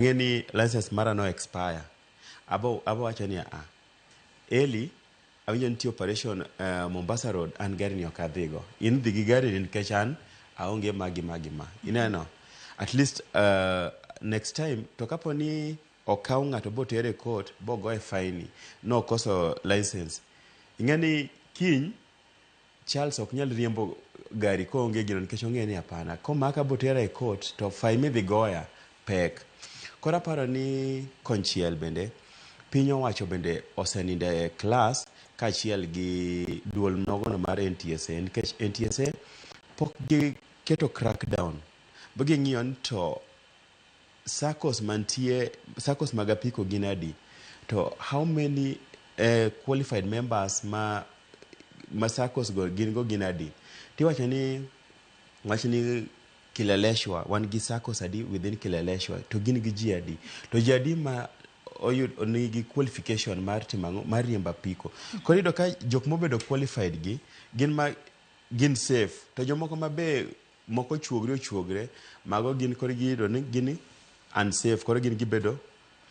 Ng'e ni license mara no expire. Abo wacho ni a Eli, awinjo nitie operation Mombasa Road, an gari ni ok adhigo. In dhi gi gari ni nikech an aonge ma gi ma gi ma. Ineno? At least next time to kapo ni okaw ng'ato botere e court bogoye fine nokoso license. Ing'e ni kiny Charles ok nyal riembo gari koonge gino nikech ong'e ni hapana, komaka botera e court to fine midhi goya pek. Koro aparo ni konchiel bende piny owacho bende osenindo e class kaachiel gi duol nogono mar NTSA, nikech NTSA pok giketo crackdown ba ging'iyo ni to SACCOs mantie, SACCOs mag apiko gin adi, to how many qualified members ma SACCOs go gin go gin adi. Tiwacho ni wach ni Kileleshwa wan gi SACCOs adi within Kileleshwa, to gin gi ji adi, to ji adi ma oyud nigi qualification mar timo ang'o, mar riembo apiko. Koro iyudo ka jok mobedo qualified gi gin ma gin safe, to jomoko ma be moko chuogre ochuogre mago gin koro giyudo ni gin unsafe, koro gin gibedo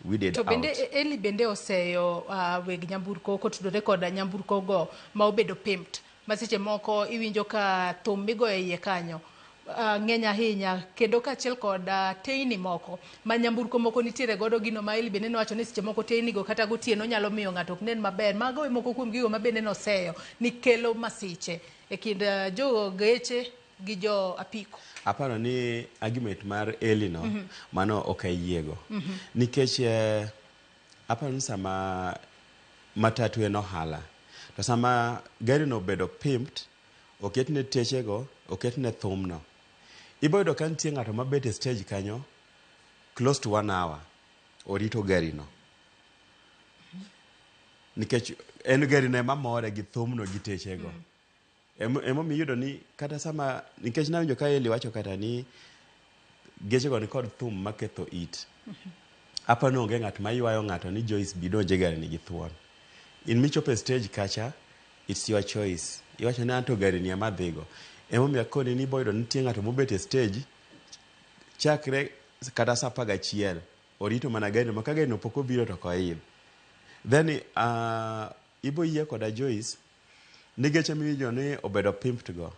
weeded To bende out. Eli bende oseyo weg nyamburko kotudore koda nyamburko go ma obedo pimped, ma seche moko iwinjo ka thum migoyo e iye kanyo ng'eny ahinya, kendo kaachiel kod teyni moko ma nyamburko moko nitiere godo, gino ma Eli bende nowacho ni seche moko teyni go kata gotieno nyalo miyo ng'ato ok nen maber. Mago e moko kuom gigo ma bende noseyo ni kelo masiche e kind jo geche gi jo apiko. Aparo ni argument mar Eli no mano ok ayiego. Nikech aparo ni sama matatu en ohala, to sama gari no obedo pimped, oketne techego, oketne thumno, ibo yudo ka nitie ng'ato mabet e stage kanyo close to one hour orito gari no, nikech en gari no ema more gi thumno gi techego. Emomiyo iyudo ni kata sama, nikech nawinjo ka Eli wacho kata ni gechego ni kod thum maketho it. Aparo ni onge ng'at ma ywayo ng'ato ni Joyce bi donj e gari ni gi thuon. In michopo e stage kacha, it's your choice. Iwacho ni anto gari ni ema adhigo. Emomiyo akoni ni ibo yudo ni nitie ng'ato mobet e stage chakre kata saa 11 orito mana gari no, ma ka gari no pok obiro to ok oidh. Then ibo yie koda Joyce ni geche miwinjo ni obedo pimped go,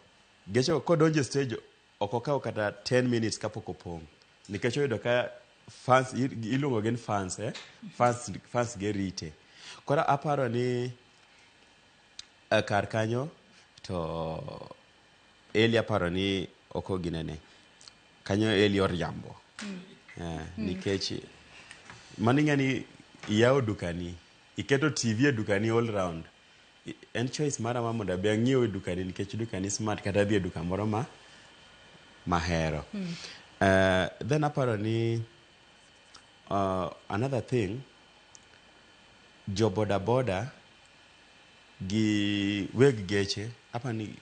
geche go kodonjo e stage ok okaw kata 10 minutes kapok opong', nikech oyudo ka fans, iluongo gi ni fans, eh? Fans ge rite. Koro aparo ni kar kanyo to Eli aparo ni ok oginene kanyo, Eli oriambo nikech mano ing'e ni iyawo dukani, iketo TV e dukani all round, en choice mara ma mondo abi ang'iew e dukani nikech dukani smart, kata adhi e duka moro ma mahero. Then aparo ni another thing, jo boda boda gi weg geche, aparo ni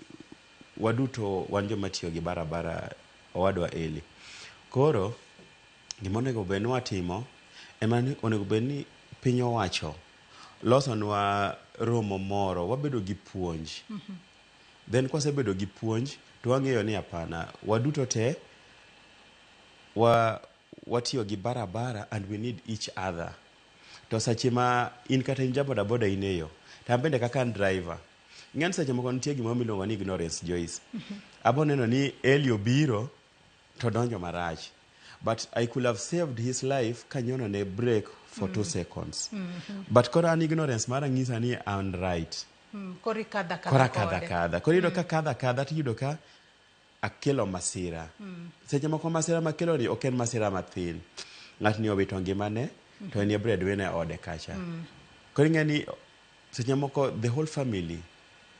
waduto wan joma tiyo gi barabara, owadwa Eli. Koro gima onego bed ni watimo ema ni onego bed ni piny owacho losonwa romo moro, wabedo gi puonj. Then kwasebedo gi puonj to wang'eyo ni hapana, waduto te watiyo gi barabara and we need each other. To sache ma in kata in ja boda boda in e yo, to an bende kaka an driver, ing'e ni seche moko nitie gimoro miluongo ni ignorance, Joyce. Abo neno ni Eli obiro to donjo marach, but I could have saved his life kanyono ne brake for 2 seconds, but koro an ignorance mara ng'isa ni an right. Koro ikadha kadha Koro akadha kode. Kadha koro iyudo ka kadha kadha tiyudo ka akelo masira. Seche moko masira makelo ni ok en masira mathin, ng'atni owito ngimane to en e breadwinner e ode kacha. Koro ing'e ni seche moko the whole family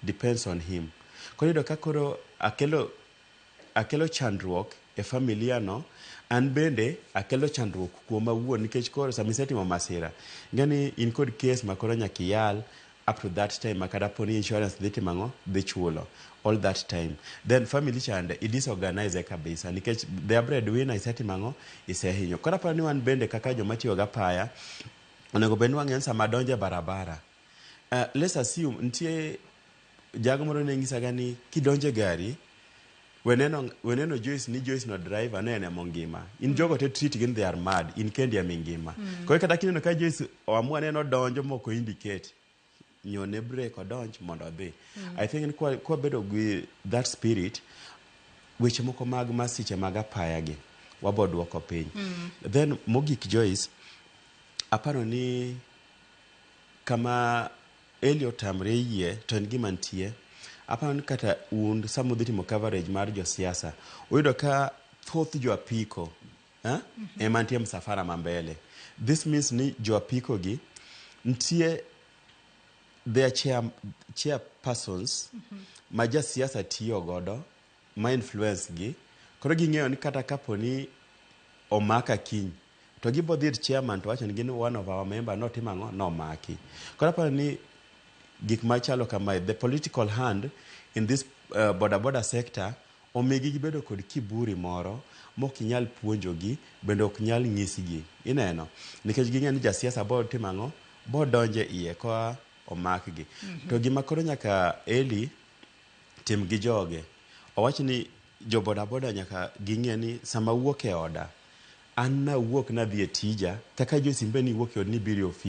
depends on him. Koro iyudo ka koro akelo chandruok e familia no, an bende akelo chandruok kuoma awuon, nikech koro sama isetimo masira, ing'e ni in kod case ma koro nyaka iyal up to that time, ma kata poni insurance dhi timo ang'o, dhi chulo all that time, then family chande i disorganize kabisa, nikech their breadwinner isetimo ang'o, isehinyo. Koro aparo ni wan bende kaka joma tiyo gi apaya onego bed ni wang'eyo ni sama donjo e barabara, let's assume nitie jago moro ne nyisaga ni kidonjo e gari Weneno Joyce ni Joyce no driver ne en ema ongima. In jogo te treat gin they are mad, in kendi ema ingima. Koro kata kineno ka Joyce oamua neno donjo moko indicate nyone brake odonj mondo odhi. I think ni kwa bedo gi that spirit, weche moko mag masiche mag apaya gi wabo duoko piny. Then mogik Joyce, aparo ni kama Eli otamre yie to en gima nitie. Aparo ni kata un sama udhi timo coverage mar josiasa, uyudo ka thoth jo apiko ema nitie msafara ma mbele. This means ni jo apiko gi nitie their chair persons ma jasiasa tiyo godo ma influence gi. Koro ging'eyo ni kata kapo ni omaka kiny to gibo dhi ir chairman to wacho ni gin one of our member notimo ang'o nomaki. Koro aparo ni gik machalo kamae, the political hand in this boda boda sector omigi gibedo kod kiburi moro mok inyal puonjogi bende ok nyal nyisgi ineno nikech ging'eyo ni jasiasa bo timo ang'o bo donje iye koa omakgi. To gima koro nyaka Eli tim gi joge owach ni jo boda boda nyaka ging'e ni sama wuok e oda an nawuok nadhi e tija kaka Joyce imbe niwuok e od nibiro e ofis.